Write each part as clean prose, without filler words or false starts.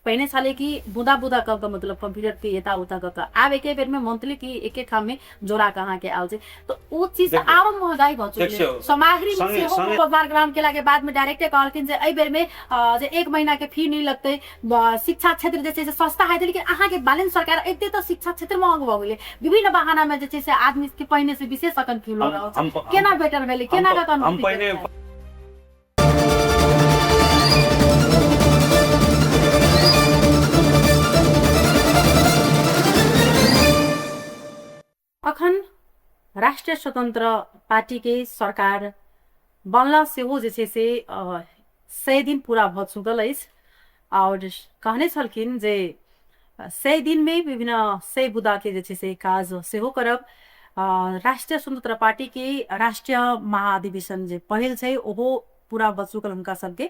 पहिने छलै कि बुँदा बुँदा कऽ कऽ मतलब कंप्यूटर के एता उता कऽ कऽ, आब एके बेर में मंथली की एके ठाम में जोड़ा कऽ अहाँके आयल छै, तऽ ओ चीज देखियौ, आरो महगाई भऽ चुकलै। देखियौ, सामग्री में संगे सेहो संगे पदभार ग्रहण केला के बाद में डायरेक्टे कहलखिन जे एहि बेर में जे 1 महीना के फी नहि लगतै। शिक्षा क्षेत्र जे छै से सस्ता हेतै, लेकिन अहाँके बालेन सरकार अबिते तऽ शिक्षा क्षेत्र महग भऽ गेलै। विभिन्न बहाना में जे छै से आदमी के पहिने से विशेष अखन फी लऽ रहल छै। केना बेटर भेलै, केना कऽ हम पहिने अखन राष्ट्रिय स्वतन्त्र पार्टीके सरकार बनला सेहो जे छै से 100 दिन पूरा भऽ चुकल अछि आओर कहने छलखिन जे 100 दिनमे विभिन्न 100 बुदाके जे छै से काज सेहो करब। राष्ट्रिय स्वतन्त्र पार्टीके राष्ट्रिय महाअधिवेशन जे पहिल छै ओहो पूरा भऽ चुकल हुनका सबके।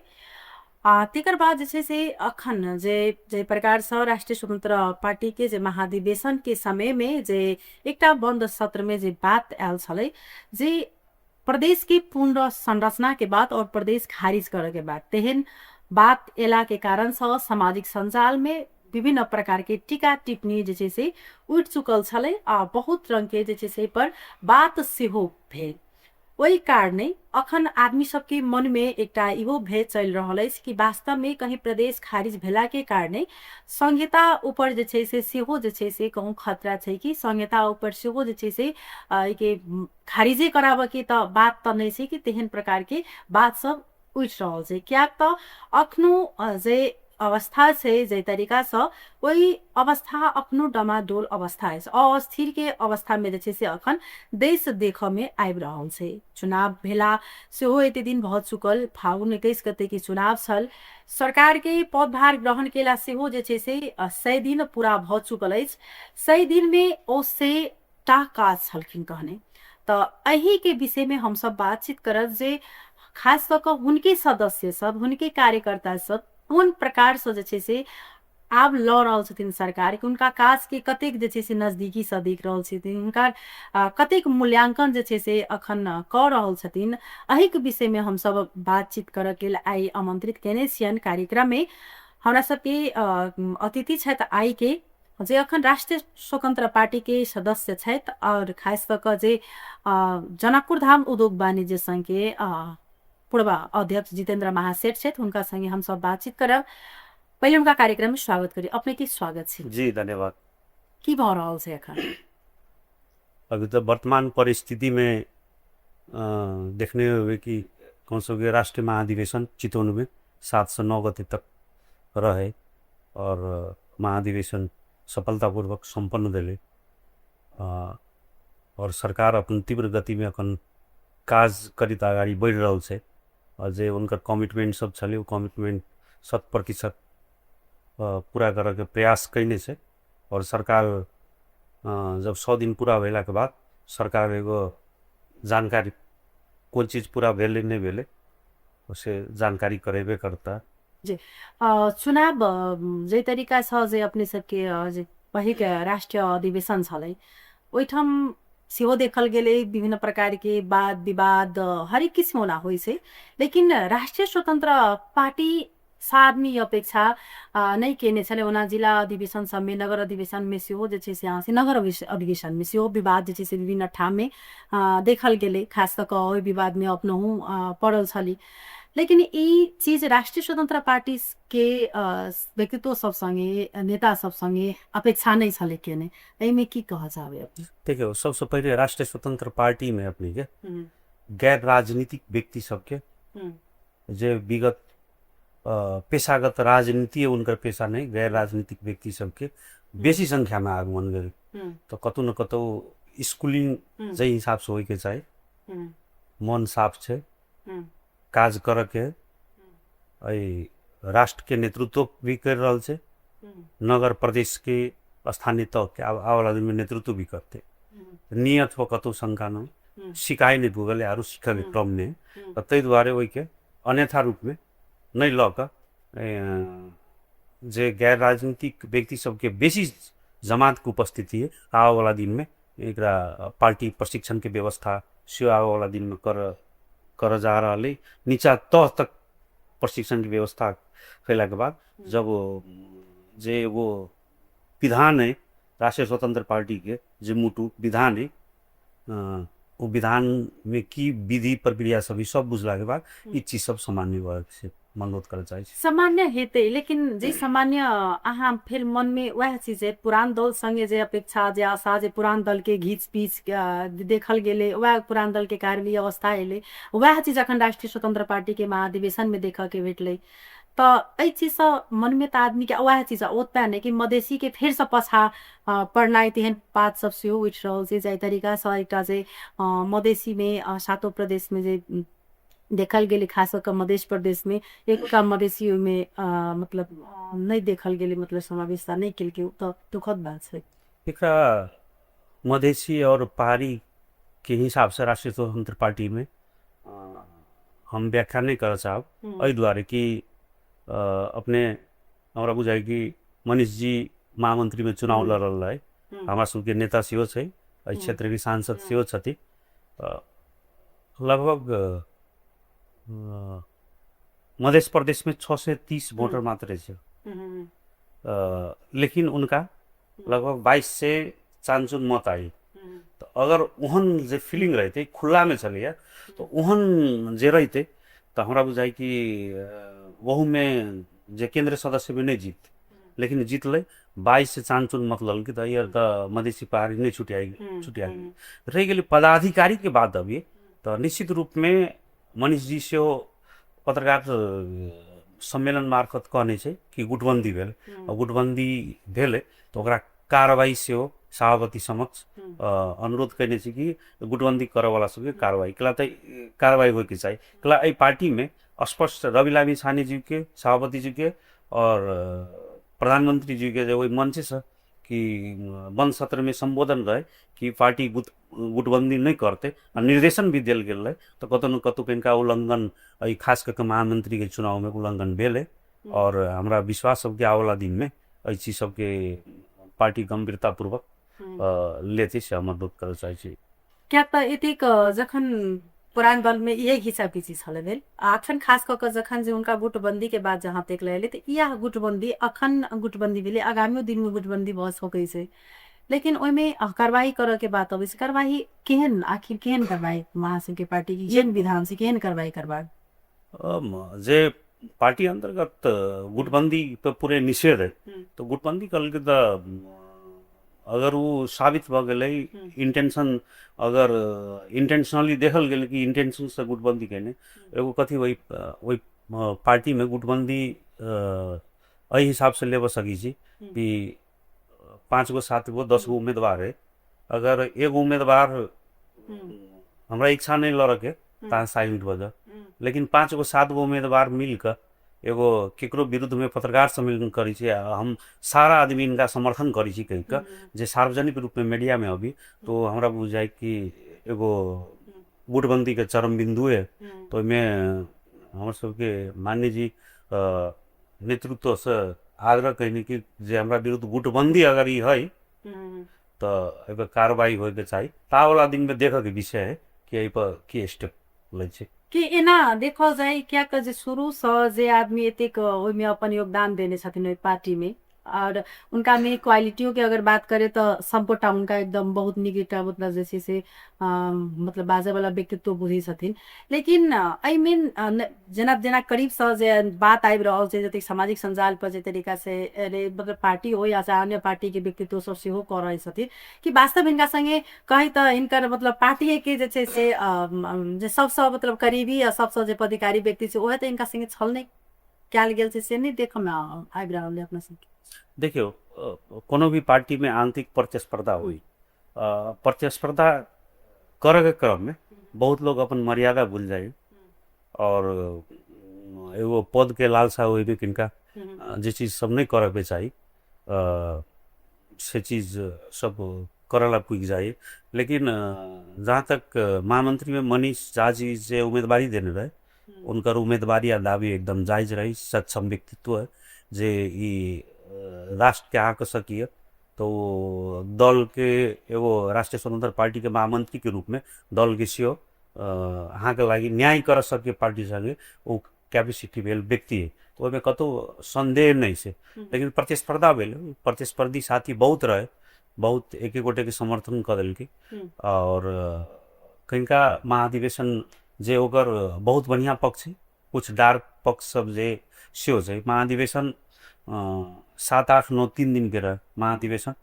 आ तकर बाद जे छै से अखन जे जाहि प्रकारसँ राष्ट्रिय स्वतन्त्र पार्टीके जे महाधिवेशनके समयमे जे एकटा बन्द सत्रमे जे बात आयल छलै जे प्रदेशके पुनर्संरचनाके बात और प्रदेश खारिज करऽके बात, तेहन बात एलाके कारणसँ सामाजिक सञ्जालमे विभिन्न प्रकारके टीका टिप्पणी जे छै से उठि चुकल छलै आ बहुत रङ्गके जे छै से पर बात सेहो भेल। ओहि कारणे अखन आदमी सबके मनमे एकटा इहो भय चलि रहल अछि कि वास्तवमे कहीं प्रदेश खारिज भेलाके कारणे संहिता ऊपर जे छै से सेहो जे छै से कहूँ खतरा छै कि संहिता ऊपर सेहो जे छै से एहिके खारिजे कराबऽके तऽ बात तऽ नहि छै कि तेहन प्रकारके बात सब उठि रहल छै। किएक तऽ अखनो जे अवस्था छै जाहि तरीकासँ ओहि अवस्था अखनो डमाडोल अवस्था अछि, अस्थिरके अवस्थामे जे छै से अखन देश देखऽमे आबि रहल छै। चुनाव भेला सेहो एते दिन भऽ चुकल, फागुन 21 गतेके चुनाव छल, सरकारके पदभार ग्रहण केला सेहो जे छै से 100 दिन पूरा भऽ चुकल अछि। 100 दिनमे ओ 100 टा काज छलखिन कहने, तऽ एहिके विषयमे हमसब बातचीत करब जे खास कऽ कऽ हुनके सदस्य सब, हुनके कार्यकर्ता सब कोन प्रकारसँ जे छै से आब लऽ रहल छथिन सरकारके, हुनका काजके कतेक जे छै से नजदीकीसँ देख रहल छथिन, हुनका कतेक मूल्यांकन जे छै से अखन कऽ रहल छथिन। एहिके विषयमे हमसब बातचीत करऽके लेल आइ आमन्त्रित केने छियनि कार्यक्रममे। हमरा सबके अतिथि छथि आइके जे अखन राष्ट्रिय स्वतन्त्र पार्टीके सदस्य छथि और खास कऽ कऽ जे जनकपुर धाम उद्योग वाणिज्य संघके पूर्व अध्यक्ष जितेन्द्र महासेठ छथि, हुनका संगे हमसब बातचीत करब। पहिले हुनका कार्यक्रम में स्वागत करी। अपने के स्वागत छै। जी धन्यवाद। की भऽ रहल छै अखन? अभी तऽ वर्तमान परिस्थिति में देखने होबे कि कौन सबके राष्ट्रीय महाधिवेशन चितवन में 7 से 9 गते तक रहे और महाधिवेशन सफलतापूर्वक सम्पन्न भेलै और सरकार अपन तीव्र गतिमे अखन काज करैत अगाडि बढ़ि रहल छै आ जे हुनकर कमिटमेंट सब छलै ओ कमिटमेंट 100% पूरा करऽके प्रयास कयने छै। और सरकार जब 100 दिन पूरा भेलाके बाद सरकार एगो जानकारी कोन चीज पूरा भेलै नहि भेलै से जानकारी करेबे करता। जी चुनाव जाहि तरीकासँ जे अपने सबके जे पहिलके राष्ट्रिय अधिवेशन छलै ओहिठाम सेहो देखल गेलै विभिन्न प्रकारके वाद विवाद हरेक किसिम ओना होइ छै, लेकिन राष्ट्रिय स्वतन्त्र पार्टी सार्नी अपेक्षा नहि केने छलै। ओना जिला अधिवेशन सबमे, नगर अधिवेशनमे सेहो जे छै से अहाँ से नगर अधिवेशनमे सेहो विवाद जे छै से विभिन्न ठाममे देखल गेलै, खास कऽ कऽ ओहि विवादमे अपनहु पड़ल छली। लेकिन ई चीज राष्ट्रिय स्वतन्त्र पार्टी के व्यक्तित्व सब संगे, नेता सब संगे अपेक्षा नहि छलै केने, एहिमे की कहऽ चाहबै अपने? देखियौ, सबसँ पहिले राष्ट्रिय स्वतन्त्र पार्टीमे अपनेके गैर राजनीतिक व्यक्ति सबके जे विगत पेशागत राजनीति हुनकर पेशा नहि, गैर राजनीतिक व्यक्ति सबके बेसी संख्यामे आगमन भेल तऽ कतहु ने कतहु स्कूलिंग जाहि हिसाबसँ होइके चाही, मन साफ छै, काज करऽके, एहि राष्ट्रके नेतृत्व भी करि रहल छै, नगर प्रदेशके स्थानीय तहके आबऽवला दिनमे नेतृत्व भी करतै, नियत पर कतहु शंका नहि, सिकाइ नहि पुगल आरो सीखऽके क्रम नहि, तऽ ताहि दुआरे ओहिके अन्यथा रूपमे नहि लऽ कऽ जे गैर राजनीतिक व्यक्ति सबके बेसी जमातके उपस्थिति है आबऽवला दिनमे एकरा पार्टी प्रशिक्षणके व्यवस्था सेहो आबऽवला दिनमे करऽ जा रहल अइ। नीचा तह तक प्रशिक्षणके व्यवस्था कयलाके बाद जब जे एगो विधान है राष्ट्रीय स्वतंत्र पार्टी के जे मुटु विधान है, ओ विधान में की विधि प्रक्रिया सब ई सब बुझला के बाद ई चीज सब सामान्य भऽ से अनुरोध करऽ चाहै छी। सामान्य हेतै, लेकिन जे सामान्य अहाँ फेर मनमे वएह चीज है, पुरान दल संगे जे अपेक्षा जे आशा जे पुरान दल के घीच पीच देखल गेलै, वएह पुरान दल के कारण ई अवस्था एलै, वएह चीज अखन राष्ट्रीय स्वतंत्र पार्टी के महाधिवेशन में देखऽ के भेटलै। तऽ एहि चीजसँ मनमे तऽ आदमीके वएह चीज ओतबे नहि कि मधेसीके फेरसँ पछा पड़नाइ तेहन बात सब सेहो उठि रहल छै। जाहि तरीकासँ एकटा जे मधेसीमे सातो प्रदेशमे जे देखल गेलै, खास कऽ कऽ मधेश प्रदेशमे एकटा मधेसी ओहिमे मतलब नहि देखल गेलै, मतलब समावेशता नहि केलकै, ओ तऽ दुखद बात छै। एकरा मधेसी और पहाड़ी के हिसाबसँ राष्ट्रीय स्वतंत्र पार्टीमे हम व्याख्या नहि करऽ चाहब, एहि दुआरे कि अपने हमरा बुझाइ कि मनीष जी महामन्त्रीमे चुनाव लड़ल रहै, हमरा सबके नेता सेहो छै, एहि क्षेत्रके सांसद सेहो छथि। लगभग मध्य प्रदेशमे 630 वोटर मात्रै छै, लेकिन उनका लगभग 2200 चानचुन मत आई। तऽ अगर ओहन जे फीलिंग रहितै, खुल्लामे छलैए, तऽ ओहन जे रहितै तऽ हमरा बुझाइ कि ओहूमे जे केन्द्रीय सदस्यमे नहि जीत, लेकिन जितलै 2200 चानचुन मत लेलकै। तऽ एहि तऽ मधेसी पहाड़ी नहि छुटिया छुटिया रहि गेलै। पदाधिकारीके बात अभी तऽ निश्चित रूपमे मनीष जी सेहो पत्रकार सम्मेलन मार्फत कहने छै कि गुटबन्दी भेल, आ गुटबन्दी भेलै तऽ ओकरा कार्रवाई सेहो सभापति समक्ष अनुरोध कयने छै कि गुटबन्दी करऽवला सबके कार्रवाई कला तऽ कार्रवाई होइके चाही। कला एहि पार्टीमे स्पष्ट रवि लामिछानेजीके, सभापतिजीके आओर प्रधानमन्त्रीजीके जे ओहि मंचसँ कि बंद सत्रमे सम्बोधन रहै कि पार्टी गुटबन्दी नहि करतै आ निर्देशन भी देल गेल रहै, तऽ कतहु ने कतहु कनिका उल्लङ्घन एहि खास कऽ कऽ महामन्त्रीके चुनावमे उल्लङ्घन भेलै। आओर हमरा विश्वास सबके आबऽवला दिनमे एहि चीज सबके पार्टी गम्भीरतापूर्वक लेतै से हम अनुरोध करऽ चाहै छी। किएक तऽ एतेक जखन पुरान दलमे इएह घिचापिची छलै भेल, आ अखन खास कऽ कऽ जखन जे हुनका गुटबन्दीके बात जहाँ तक एलै तऽ इएह गुटबन्दी अखन गुटबन्दी भेलै, आगामियो दिनमे गुटबन्दी भऽ सकै छै, लेकिन ओहिमे कार्रवाई करऽके बात अबै छै। कार्रवाई केहन, आखिर केहन कार्रवाई अहाँ सबके पार्टीके केहन विधान छै, केहन कार्रवाई करबाक? जे पार्टी अन्तर्गत गुटबन्दी पे पूरे निषेध है, तऽ गुटबन्दी कहलकै तऽ अगर ओ साबित भऽ गेलै इंटेंशन, अगर इंटेंशनली देखल गेलै कि इंटेंशनसँ गुटबन्दी केने एगो कथी ओहि ओहि पार्टीमे गुटबन्दी एहि हिसाबसँ लेबऽ सकै छी कि 5 गो 7 गो 10 गो उम्मीदवार है, अगर एगो उम्मीदवार हमरा इच्छा नहीं लड़के तहाँ साइलेंट भऽ जाओ, लेकिन 5 गो 7 गो उम्मीदवार मिलके एगो केकरो विरुद्धमे पत्रकार सम्मेलन करै छै आ हम सारा आदमी इनका समर्थन करै छी कहि कऽ जे सार्वजनिक रूपमे मीडियामे अभी तो हमरा बुझाइ कि एगो गुटबन्दीके चरम बिन्दुए। तऽ ओहिमे हमर सबके मान्य जी नेतृत्वसँ आग्रह कयली कि जे हमरा विरुद्ध गुटबन्दी अगर ई है तऽ एहिपर कार्रवाई होइके चाही। तावला दिनमे देखऽके विषय है कि एहिपर की स्टेप लै छै। कि एना देखल जाय, किएक जे शुरूसँ जे आदमी एतेक ओहिमे अपन योगदान देने छथिन ओहि पार्टीमे और उनका में क्वालिटियों के अगर बात करें तऽ सबगोटा हुनका एकदम बहुत नीक एकटा मतलब जे छै से मतलब बाजयवला व्यक्तित्व बुझै छथिन। लेकिन एहिमे जेना जेना करीबसँ जे बात आबि रहल छै, जतेक सामाजिक सञ्जाल पर जे तरीका से अरे मतलब पार्टी हो या चाहे अन्य पार्टी के व्यक्तित्व सब सेहो कऽ रहल छथिन कि वास्तव हिनका संगे कही तऽ हिनकर मतलब पार्टीए के जे छै से जे सबसँ मतलब करीबी आ सबसँ जे पदाधिकारी व्यक्ति छै ओहे तऽ हिनका संगे छल नहि कयल गेल छै, से नहि देखऽमे आबि रहल है अपना सबके। देखियौ, कोनो भी पार्टीमे आंतरिक प्रतिस्पर्धा हुई, प्रतिस्पर्धा करऽके क्रममे बहुत लोग अपन मर्यादा भूल जाइ और एगो पदके लालसा ओहिमे किनका जे चीज सब नहि करऽके चाही से चीज सब करऽ ला पुगि जाइ। लेकिन जहाँ तक महामन्त्रीमे मनीष झा जी जे उम्मीदवारी देने रहे, उनकर उम्मीदवारी आ दावी एकदम जायज रही। सक्षम व्यक्तित्व है जे ई राष्ट्रके आँक सकिए, तो ओ दलके एगो राष्ट्रिय स्वतंत्र पार्टीके महामन्त्रीके रूपमे दलके सेहो अहाँके लागि न्याय कर सके पार्टी सँगे ओ कैपेसिटी भेल व्यक्ति है, तऽ ओहिमे कतहु सन्देह नहि छै। लेकिन प्रतिस्पर्धा भेल, प्रतिस्पर्धी साथी बहुत रहे, बहुत एक एक गोटेके समर्थन कऽ देलकै। आओर कनिका महाधिवेशन जे ओकर बहुत बढ़िआँ पक्ष छै, कुछ डार्क पक्ष सब जे सेहो छै। महाधिवेशन 7, 8, 9 3 दिनके रहे महाधिवेशन।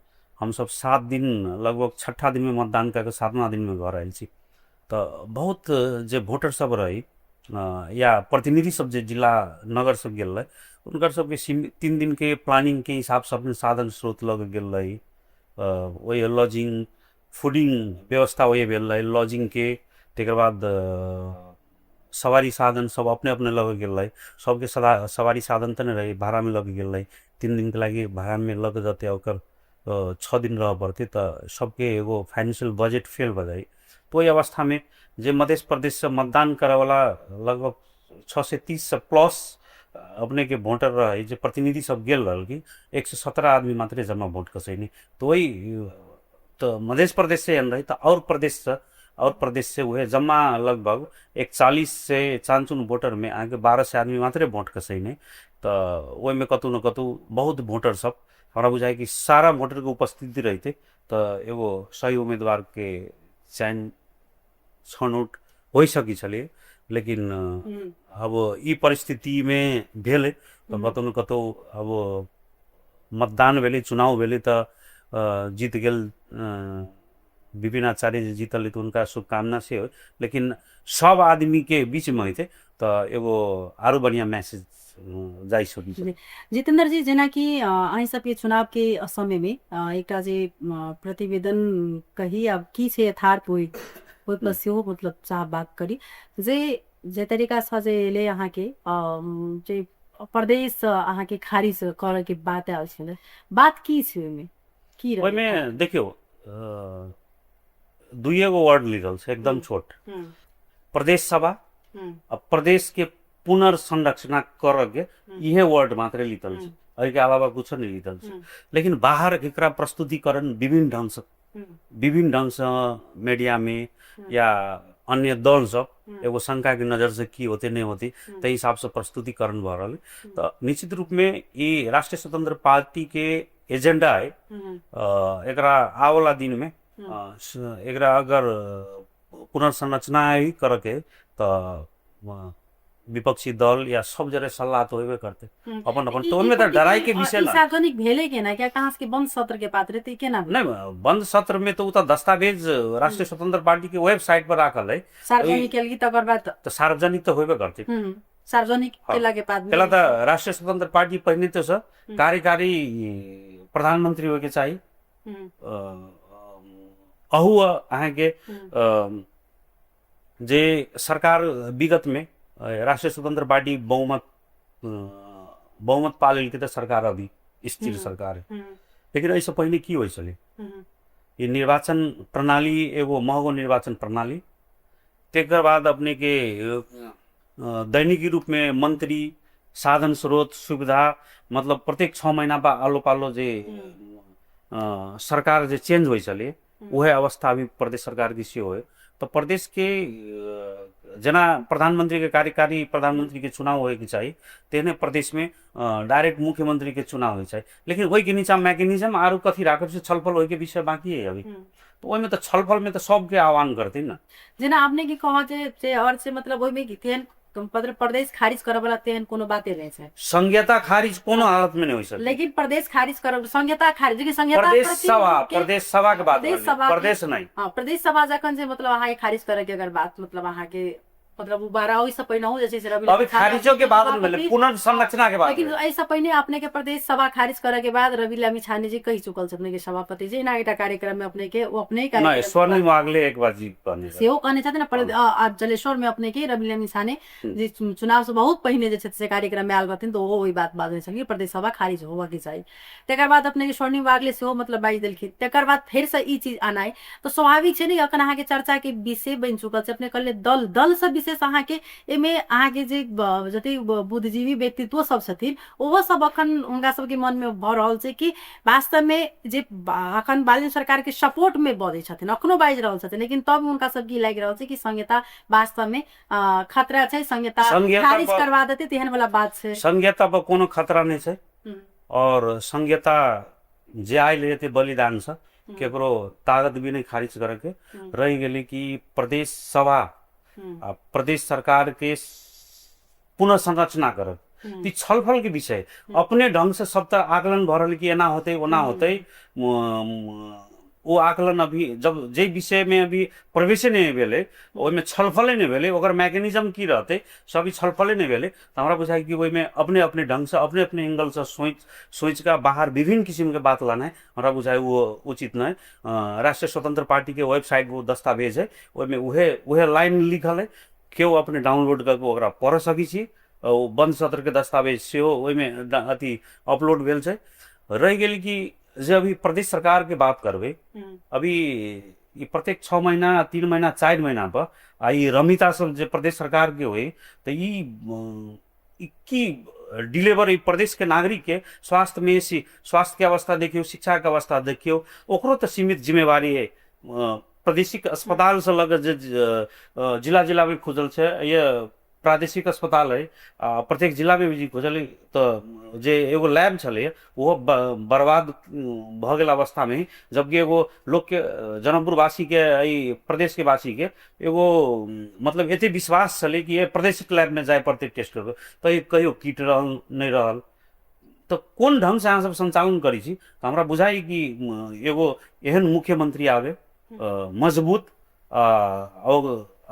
हमसब 7 दिन लगभग छठा दिनमे मतदान कऽ के 7वां दिनमे घर आयल छी। तऽ बहुत जे वोटर सब रही या प्रतिनिधि सब जे जिला नगर सब गेल रहे, हुनकर सबके 3 दिनके प्लानिंगके हिसाबसँ अपन साधन स्रोत लऽ के गेल रही। ओहि लॉजिंग फूडिंग व्यवस्था ओहि भेल रहे लॉजिंगके, तकर बाद सवारी साधन सब अपने अपने लऽ के गेल रहे। सबके सवारी साधन तऽ नहि रहे, भाड़ामे लऽ के गेल रहे। 3 दिनके लागि भाड़ामे लऽ के जतै, ओकर 6 दिन रहऽ पड़तै, तऽ सबके एगो फाइनेंशियल बजट फेल भऽ जाइ। तऽ ओहि अवस्थामे जे मध्य प्रदेशसँ मतदान करऽवला लगभग 630 प्लस अपनेके वोटर रहे, जे प्रतिनिधि सब गेल रहलखिन, 117 आदमी मात्रे जमा वोट कसैनी। तऽ ओहि तऽ मध्य प्रदेशसँ एहन रही, तऽ आओर प्रदेशसँ और प्रदेश से उहे जम्मा लगभग 41 से चानचुन वोटरमे अहाँके 1200 आदमी मात्रे वोट कसैने। तऽ ओहिमे कतहु ने कतहु बहुत वोटर सब हमरा बुझाइ कि सारा वोटरके उपस्थिति रहितै तऽ एगो सही उम्मीदवारके चयन छनौट होइ सकै छलै। लेकिन अब ई परिस्थितिमे भेलै तऽ कतहु ने कतहु अब मतदान भेलै, चुनाव भेलै, तऽ जीत गेल विपिन आचार्य जे जीतल तऽ हुनका शुभकामना से हो। लेकिन सब आदमीके बीचमे होइतै तऽ एगो आरो बढ़िआँ मैसेज जाइ सकै छै। जितेंद्र जी, जेनाकि अहीं सबके चुनावके समयमे एकटा जे प्रतिवेदन कही आब की छै यथार्थ ओहि पर सेहो मतलब चाह बात करी जे जे तरीकासँ जे एलै अहाँके जे प्रदेश अहाँके खारिज करऽके बात आयल छलै, बात की छै ओहिमे की रहै? ओहिमे देखियौ दुइए गो वर्ड लिखल छै एकदम छोट, प्रदेश सभा आ प्रदेश के पुनर्संरचना करऽ के, इहे वर्ड मात्रे लिखल छै, एहिके अलावा कुछो नहि लिखल छै। लेकिन बाहर एकरा प्रस्तुतिकरण विभिन्न ढङ्गसँ विभिन्न ढङ्गसँ मीडियामे या अन्य दल सब एगो शंकाके नजरसँ की होतै नहि होतै ताहि हिसाबसँ प्रस्तुतिकरण भऽ रहल। तऽ निश्चित रूपमे ई राष्ट्रीय स्वतंत्र पार्टीके एजेंडा है। एकरा आवला दिनमे एकरा अगर पुनर्संरचना ही करके तऽ विपक्षी दल या सब जरे सल्लाह तऽ होबे करते अपन अपन, तऽ ओहिमे तऽ डराइ के विषय ना। सार्वजनिक भेलै केना? किया अहाँ सबके बंद सत्र के बात रहै तऽ केना? नहि, बंद सत्र में तऽ ओ तऽ दस्तावेज राष्ट्रीय स्वतंत्र पार्टी के वेबसाइट पर राखल है। सार्वजनिक केलकी तकर बाद तऽ सार्वजनिक तऽ होबे करते। सार्वजनिक केला के बाद केला तऽ राष्ट्रीय स्वतंत्र पार्टी पहिने तऽ सर कार्यकारी प्रधानमंत्री होय के चाही। अहू अहाँके जे सरकार विगत में राष्ट्रीय स्वतंत्र पार्टी बहुमत बहुमत पा लेलकै तऽ सरकार अभी स्थिर सरकार है। लेकिन एहिसँ पहिने की होइ छलै? ई निर्वाचन प्रणाली एगो महगो निर्वाचन प्रणाली, तकर बाद अपनेके दैनिकी रूपमे मंत्री साधन स्रोत सुविधा, मतलब प्रत्येक 6 महीना पर आलो पालो जे सरकार जे चेंज होइ छलै, उएह अवस्था अभी प्रदेश सरकारके सेहो है। तऽ प्रदेशके जेना प्रधानमंत्रीके कार्यकारी प्रधानमंत्रीके चुनाव होइके चाही, तेहने प्रदेशमे डायरेक्ट मुख्यमंत्रीके चुनाव होइ चाही। लेकिन ओहिके नीचा मैकेनिज्म आरो कथी राखब से छलफल होइके विषय बाकी है अभी। तऽ ओहिमे तऽ छलफलमे तऽ सबके आह्वान करतै ने। जेना अपने की कहऽ जे और से मतलब ओहिमे तेहन प्रदेश खारिज करऽ वाला तेहन कोनो बाते नहि छै। संघीयता खारिज कोनो हालत में नहीं हो सके। लेकिन प्रदेश खारिज करब, संघीयता खारिज, लेकिन संघीयता प्रदेश सभा, प्रदेश सभा के बात, प्रदेश सभा प्रदेश नहीं। हाँ, प्रदेश सभा जखन जे मतलब अहाँ के खारिज करे के अगर बात मतलब अहाँ के मतलब ओ बारह ओहिसँ पहिनहु जे छै से रवि अभी खारिजो के बाद भेलै, पुनर्संरचना के बाद। लेकिन एहिसँ पहिने अपने के प्रदेश सभा खारिज करे के बाद रवि लामिछाने जी कहि चुकल छै अपने के सभापति जी, एना एकटा कार्यक्रम में अपने के ओ अपने नहि स्वर्णिम वागले एक बार जी कहने सेहो कहने छथिन। आ जलेश्वर में अपने के रवि लामिछाने जी चुनाव से बहुत पहिने जे छै से कार्यक्रम में आयल रहथिन, तऽ ओहो ओहि बात बाजने छलखिन प्रदेश सभा खारिज होबऽ के चाही। तकर बाद अपने के स्वर्णिम वागले सेहो मतलब बाजि देलखिन। तकर बाद फेरसँ ई चीज अनाइ तऽ स्वाभाविक छै ने, अखन अहाँके चर्चा के विषय बनि चुकल छै। अपने कहलियै दल दल से विशेष अहाँके एहिमे अहाँके जे जते बुद्धिजीवी व्यक्तित्व सब छथिन ओहो सब अखन हुनका सबके मनमे भऽ रहल छै कि वास्तवमे जे अखन बालेन सरकारके सपोर्टमे बजै छथिन, अखनो बाजि रहल छथिन, लेकिन तब हुनका सबके ई लागि रहल छै कि संहिता वास्तवमे खतरा छै, संहिता खारिज करवा देतै, तेहन वाला बात छै। संहिता पर कोनो खतरा नहि छै और संहिता जे आयल एते बलिदान से केकरो ताकत भी नहीं खारिज करे के रह गेलै कि प्रदेश सभा आ प्रदेश सरकार के पुनः संरचना करत। ई छलफल के विषय अपने ढंग से सब तऽ आकलन भऽ रहल कि एना होतै ओना होतै। ओ आकलन अभी जब जे विषय में अभी प्रवेशे नहि भेलै, ओहिमे छलफले नहि भेलै, ओकर मैकेनिज्म की रहतै सब ई छलफले नहि भेलै, तऽ हमरा बुझाइ कि ओहिमे अपने अपने ढङ्गसँ अपने अपने एंगलसँ सोचि सोचि कऽ बाहर विभिन्न किसिमके बात लानाइ हमरा बुझाइ ओ उचित नहि। राष्ट्रिय स्वतंत्र पार्टीके वेबसाइट ओ दस्तावेज है, ओहिमे उहे उहे लाइन लिखल है, केओ अपने डाउनलोड कऽ के ओकरा पढ़ सकै छी। ओ बंद सत्रके दस्तावेज सेहो ओहिमे अथी अपलोड भेल छै। रहि गेल कि जे अभी प्रदेश सरकारके बात करबै, अभी ई प्रत्येक 6 महीना 3 महीना 4 महीना पर आ ई रमिता सब जे प्रदेश सरकार के होई, तऽ ई की डिलीवर ई प्रदेश के नागरिक के स्वास्थ्य में स्वास्थ्य के अवस्था देखियौ, शिक्षा के अवस्था देखियौ, ओकरो तऽ सीमित जिम्मेवारी है। प्रादेशिक अस्पताल से लग जे जिला जिला में खुजल छै, ये प्रादेशिक अस्पताल है, आ प्रत्येक जिलामे भी खुजल है, तऽ जे एगो लैब छलै ओहो बर्बाद भऽ गेल अवस्थामे, जबकि एगो लोकके जनकपुरवासीके एहि प्रदेशके वासीके एगो मतलब एते विश्वास छलै कि प्रादेशिक लैबमे जाय पड़तै टेस्ट करबै, तऽ कहियो किट रहल नहि रहल, तऽ कोन ढङ्गसँ अहाँ सब सञ्चालन करै छी? तऽ हमरा बुझाइ कि एगो एहन मुख्यमंत्री आबे मजबूत आ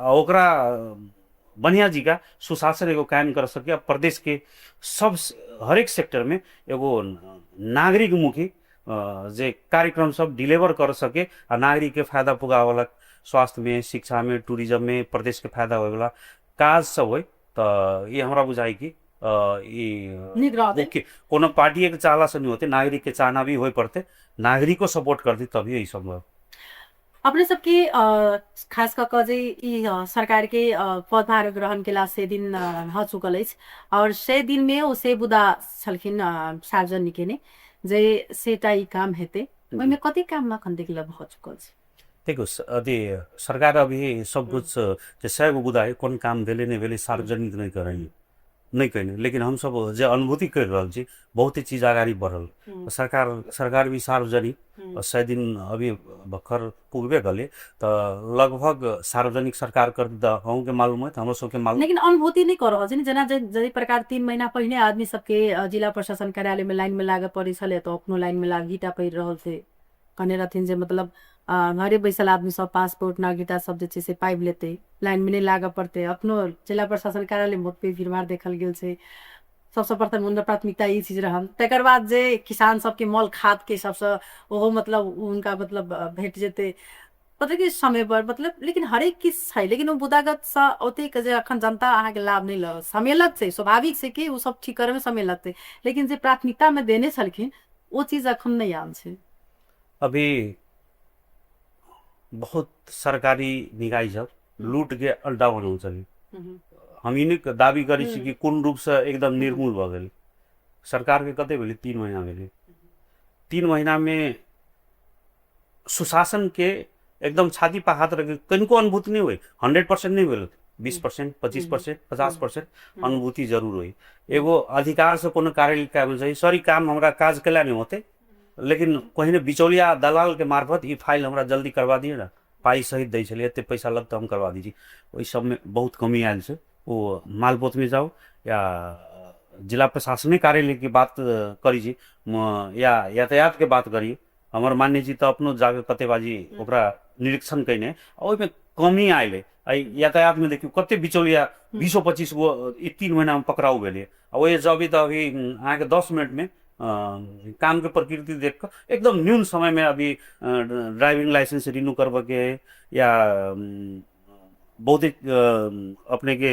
ओकरा बढ़िया जी का सुशासन एगो कायम कर सके आ प्रदेश के सब हरेक सेक्टर में एगो नागरिक मुखी जे कार्यक्रम सब डिलीवर कर सके आ नागरिक के फायदा पुगावला, स्वास्थ्य में, शिक्षा में, टूरिज्म में प्रदेश के फायदा होय वाला काज सब होय, तऽ ई हमरा बुझाइ कि ई नीक रहतै। मुख्य कोनो पार्टी के चाहला से नहीं होते, नागरिक के चाहना भी होय पड़ते, नागरिको सपोर्ट करते तभी ई संभव। अपने सबके खास कऽ कऽ जे ई सरकारके पदभार ग्रहण केला से दिन भऽ चुकल अछि और से दिनमे ओ से बुदा छलखिन सार्वजनिक केने जे सेटा ई काम हेतै, ओहिमे कते काम अखन देख भऽ चुकल छै? देखियौ, अथी सरकार अभी सब कुछ जे 100 गो बुदा है, कोन काम भेलै नहि भेलै सार्वजनिक नहि करै नहि कयने, लेकिन हमसब जे अनुभूति करि रहल छी बहुते चीज अगाडि बढ़ल। सरकार सरकार भी सार्वजनिक 100 दिन अभी भर्खर पुगबे गेलै, तऽ लगभग सार्वजनिक सरकार कर तऽ अहूँके मालूम होयत, हमरो सबके मालूम। लेकिन अनुभूति नहि कऽ रहल छै ने, जेना जाहि प्रकार 3 महीना पहिने आदमी सबके जिला प्रशासन कार्यालयमे लाइनमे लागऽ पड़ै छलै, तऽ अखनो लाइनमे लागही टा पड़ि रहल छै। कहने रहथिन जे मतलब घरे बैसल आदमी सब पासपोर्ट नागरिकता सब जे छै से पाबि लेतै, लाइनमे नहि लागऽ पड़तै। अखनो जिला प्रशासन कार्यालयमे बहुत पैघ भीड़भाड़ देखल गेल छै। सबसँ प्रथम हुनकर प्राथमिकता ई चीज रहल। तकर बाद जे किसान सबके मल खादके सबसँ ओहो मतलब हुनका मतलब भेट जेतै मतलब कि समय पर, मतलब लेकिन हरेक किछु छै, लेकिन ओ बुदागतसँ ओतेक जे अखन जनता अहाँके लाभ नहि लऽ समय लगतै, स्वाभाविक छै कि ओ सब ठीक करैमे समय लगतै, लेकिन जे प्राथमिकतामे देने छलखिन ओ चीज अखन नहि आयल छै। अभी बहुत सरकारी निकाय सब लूट के अड्डा बनल छलै। हम ई नहि दाबी करै छी कि कोन रूपसँ एकदम निर्मूल भऽ गेलै। सरकारके कते भेलै? 3 महीना भेलै। 3 महीनामे सुशासन के एकदम छाती पर हाथ रख कनिको अनुभूति नहि होइ, 100% नहि भेल, 20%, 25%, 50% अनुभूति जरूर होइ। एगो अधिकार से कोनो कार्य कैल छै, सॉरी काम हमरा काज केला नहि होते, लेकिन पहिने बिचौलिया दलाल के मार्फत ई फाइल हमरा जल्दी करवा दिए ने, पाइ सहित दै छलै, एते पैसा लगतै हम करवा दी। ओहि सबमे बहुत कमी आयल छै। ओ मालपोतमे जाउ या जिला प्रशासनिक कार्यालय के बात करी छी या यातायात के बात करी, हमर मान्य जी तऽ अपनो जाके कते बाजी ओकरा निरीक्षण कयने, ओहिमे कमी आयल। एहि यातायातमे देखियौ कते बिचौलिया 20-25 गो ई 3 महीनामे पकड़ाउ भेलै। आ ओहि जे अभी तऽ अभी अहाँके 10 मिनटमे कामके प्रकृति देख कऽ एकदम न्यून समयमे अभी ड्राइविंग लाइसेंस रिन्यू करबऽके या बहुते अपनेके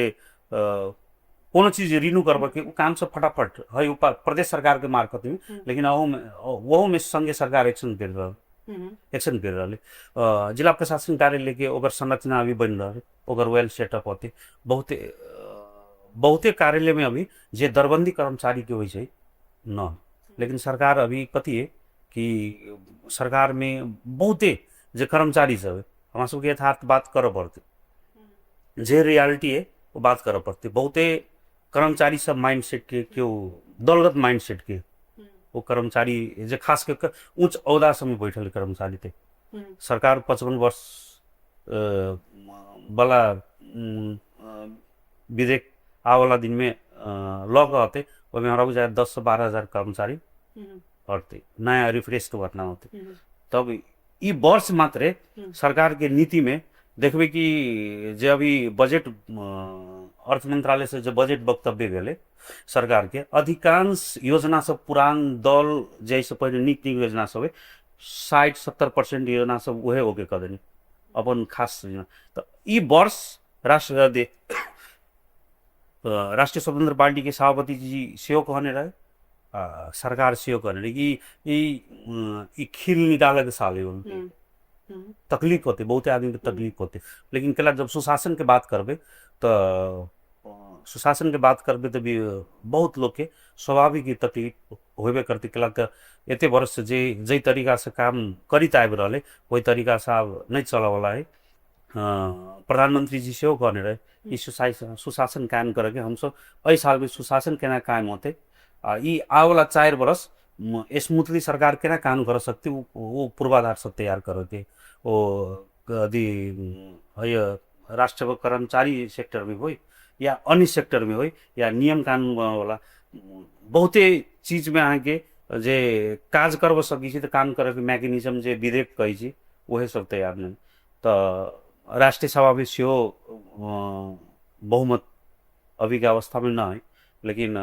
कोनो चीज रिन्यू करबऽके ओ काम सब फटाफट है ओ प्रदेश सरकारके मार्फतमे, लेकिन अहूमे ओहूमे संगे सरकार एक्शन करि रहल। एक्शन करि रहल है। जिला प्रशासन कार्यालय के ओकर संरचना अभी बनि रहल है, ओकर वेल सेटअप होते। बहुते बहुते कार्यालय में अभी जे दरबंदी कर्मचारी के होइ छै न, लेकिन सरकार अभी कथी है कि सरकार में बहुते जे कर्मचारी सब है, हमरा सबके यथार्थ बात करऽ पड़तै, जे रियलिटी है ओ बात करऽ पड़तै। बहुते कर्मचारी सब माइंड सेट के, केओ दलगत माइंड सेट के, ओ कर्मचारी जे खास कऽ के उच्च औहदा सबमे बैठल कर्मचारी थे। सरकार 55 वर्ष वाला विधेयक आबऽवला दिनमे लऽ कऽ अतै, ओहिमे हमरा बुझाइए 10 सँ 12 हजार कर्मचारी हटतै, नया रिफ्रेश के भर्ना होतै। तब ई वर्ष मात्रे सरकार के नीति में देखबै कि जे अभी बजट अर्थ मंत्रालय से जे बजट वक्तव्य भेलै, सरकार के अधिकांश योजना सब पुरान दल जाहिसँ पहिले नीक नीक योजना सब है, 60-70% योजना सब उहे ओके कऽ देने अपन खास योजना। तऽ ई वर्ष राष्ट्रवादी राष्ट्रीय स्वतंत्र पार्टी के सभापति जी सेहो कहने रहे आ सरकार सेहो कहने रहे कि ई ई खील निकालके साल है। तकलीफ होते, बहुते आदमी के तकलीफ होते, लेकिन केला जब सुशासन के बात करबै तऽ सुशासन के बात करबै तऽ भी बहुत लोग के स्वाभाविक ही तकलीफ होबे करतै। केला तऽ एते वर्ष से जे जाहि तरीका से काम करैत आबि रहलै, ओहि तरीका से आब नहि चलऽवला है। प्रधानमंत्री जी सेहो कहने रहे ई सुशासन कायम करऽके, हमसब एहि सालमे सुशासन केना कायम होतै आ ई आबऽवला 4 बरस स्मूथली सरकार केना काम कर सकतै, ओ पूर्वाधार सब तैयार करऽके। ओ अथी राष्ट्र कर्मचारी सेक्टरमे होइ या अन्य सेक्टरमे होइ या नियम कानून बनबऽवला बहुते चीजमे अहाँके जे काज करबऽ सकै छी, तऽ काम करऽके मैकेनिज्म जे विधेयक कहै छी, उहे सब तैयार नहि। तऽ राष्ट्रीय सभामे सेहो बहुमत अभीके अवस्थामे नहि है, लेकिन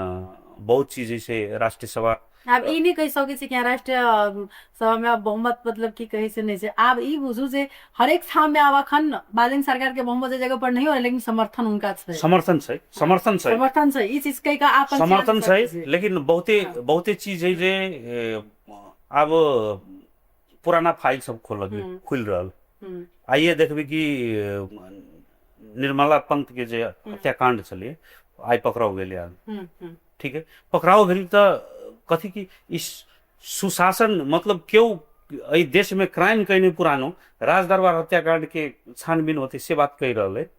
बहुत चीज जैसे राष्ट्रीय सभा आब ई नहि कहि सकै छी कि राष्ट्रीय सभामे आब बहुमत, मतलब की कहै छै, नहि छै। आब ई बुझू जे हरेक ठाममे आब अखन बालेन सरकार के बहुमत जे जगह पर नहीं हो, लेकिन समर्थन हुनका छै। समर्थन छै, समर्थन छै। समर्थन छै, ई चीज कहि कऽ आप समर्थन छै, लेकिन बहुते बहुते चीज है जे आब पुराना फाइल सब खोल खुलि रहल। आइए देखबै कि निर्मला पंत के जे हत्याकांड छलै, आइ पकड़ाउ गेलै आदमी। ठीक है, पकड़ाउ भेल तऽ कथी कि ई सुशासन, मतलब केओ एहि देशमे क्राइम कयने पुरानो राजदरबार हत्याकांड के छानबीन होतै से बात कहि रहल है,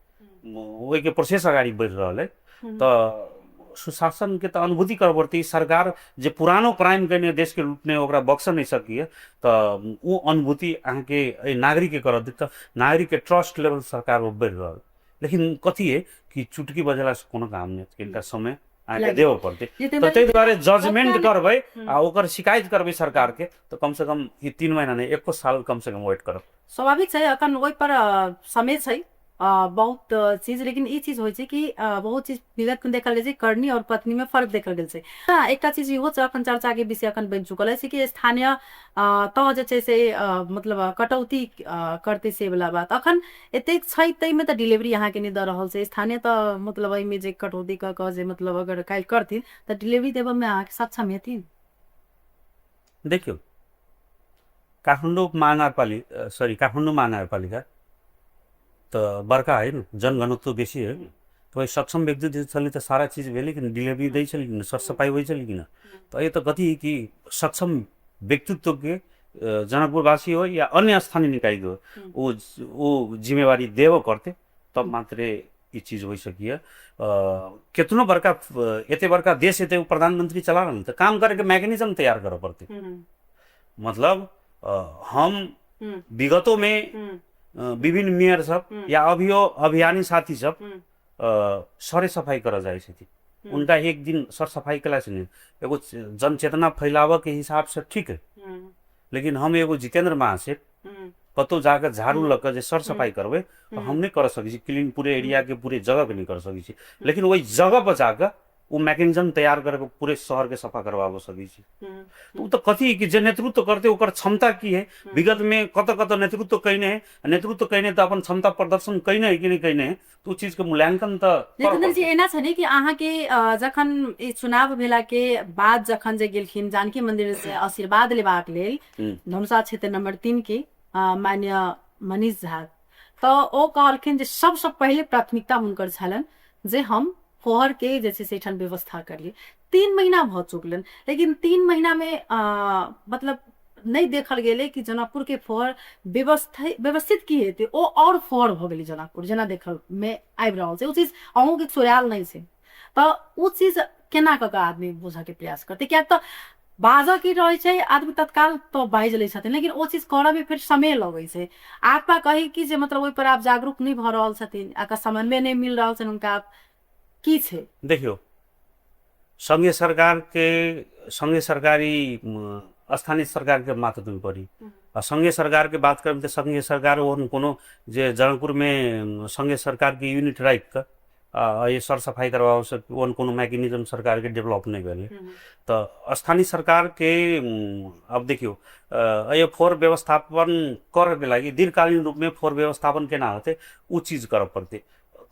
ओहिके प्रोसेस अगाडि बढ़ि रहल है। तऽ सुशासन के तऽ अनुभूति करऽ पड़तै। सरकार जे पुरानो क्राइम कयने, देशके लूटने, ओकरा बक्सऽ नहि सकैए, तऽ ओ अनुभूति अहाँके एहि नागरिकके करऽ देत, तऽ नागरिकके ट्रस्ट लेवल सरकार बढ़ि रहल। लेकिन कथी है कि चुटकी बजेलासँ कोनो काम नहि होतै, कनिटा समय अहाँके देबऽ पड़तै। तऽ ताहि दुआरे जजमेंट करबै आ ओकर शिकायत करबै सरकारके, तऽ कमसँ कम ई 3 महीना नहि, एको साल कमसँ कम वेट करब। स्वाभाविक छै, अखन ओहि पर समय छै बहुत चीज। लेकिन ई चीज होइ छै कि बहुत चीज विगत में देखल गेल छै, करनी और पत्नी में फर्क देखल गेल छै। एकटा चीज इहो छै, अखन चर्चा के विषय अखन बनि चुकल अछि कि स्थानीय तह जे छै से मतलब कटौती करतै से वाला बात। अखन एतेक छै ताहिमे तऽ डिलीवरी अहाँके नहि दऽ रहल छै स्थानीय, तऽ मतलब एहिमे जे कटौती कऽ कऽ जे मतलब अगर काल्हि करथिन तऽ डिलीवरी देबऽमे अहाँके सक्षम हेथिन? देखियौ, काठमाडौँ महानगरपालिका, सॉरी, काठमाडौँ महानगरपालिका तऽ बड़का है ने, जनघनत्व बेसी है, तऽ ओहि सक्षम व्यक्ति जे छलै तऽ सारा चीज भेलै कि डिलीवरी दै छलै कि नहि, सर सफाइ होइ छलै कि नहि? तऽ एहि तऽ कथी कि सक्षम व्यक्तित्वके जनकपुरवासी हो या अन्य स्थानीय निकायके हो, ओ जिम्मेवारी देबऽ पड़तै, तब मात्रे ई चीज होइ सकैए। केतनो बड़का, एते बड़का देश हेतै, ओ प्रधानमंत्री चला रहल, तऽ काम करैके मैकेनिज्म तैयार करऽ पड़तै। मतलब हम विगतोमे विभिन्न मेयर सब या अभियो अभियानी साथी सब सरे सफाइ करऽ जाइ छथिन, उनका एक दिन सर सफाइ केलासँ नहि, एगो जनचेतना फैलाबऽके हिसाबसँ ठीक है, लेकिन हम एगो जितेंद्र महासेठ कतहु जाकऽ झाड़ू लऽ कऽ जे सर सफाइ करबै तऽ हम नहि कऽ सकै छी क्लीन पूरे एरियाके, पूरे जगहके नहि कऽ सकै छी, लेकिन ओहि जगह पर जाकऽ ओ मैकेनिज्म तैयार करके पूरे शहर के सफा करवाबो सकै छी। तऽ ओ तऽ कथी कि जे नेतृत्व करतै ओकर क्षमता की है, विगत में कतऽ कतऽ नेतृत्व कयने है, नेतृत्व कयने तऽ अपन क्षमता प्रदर्शन कयने है कि नहि कयने है, तऽ ओ चीजके मूल्यांकन तऽ जितेंद्र जी एना छै ने कि अहाँके जखन ई चुनाव भेला के बाद जखन जे गेलखिन जानकी मंदिर से आशीर्वाद लेबाक लेल धनुषा क्षेत्र नंबर 3 के माननीय मनीष झा, तऽ ओ कहलखिन जे सबसँ पहिले प्राथमिकता हुनकर छलनि जे हम फोहर के जे छै से एहिठाम व्यवस्था करियै। 3 महीना भऽ चुकलनि, लेकिन 3 महीना मे मतलब नहि देखल गेलै कि जनकपुर के फोहर व्यवस्थित की हेतै, ओ आओर फोहर भऽ गेलै जनकपुर जेना देखल मे आबि रहल छै। ओ चीज अहूँके सोरायल नहि छै, तऽ ओ चीज केना कऽ कऽ आदमी बुझऽके प्रयास करतै? किएक तऽ बाजऽ की रहै छै आदमी तत्काल तऽ बाजि लै छथिन, लेकिन ओ चीज करऽमे फेर समय लगै छै। आपा कही कि जे मतलब ओहिपर आब जागरूक नहि भऽ रहल छथिन, आके समन्वय नहि मिल रहल छनि हुनका, की छै? देखियौ, संघीय सरकार के संघीय सरकारी स्थानीय सरकार के मात्र नहि पड़ी, आ संघीय सरकार के बात करब तऽ संघीय सरकार ओहन कोनो जे जनकपुर में संघीय सरकार के यूनिट राखि कऽ ये सर सफाई करवाओ से ओहन कोनो मैकेनिज्म सरकार के डेवलप नहि भेलै। तऽ स्थानीय सरकार के अब देखियौ, ये फोर व्यवस्थापन करऽ के लागि दीर्घकालीन रूप में फोर व्यवस्थापन केना होतै ओ चीज करऽ पड़तै।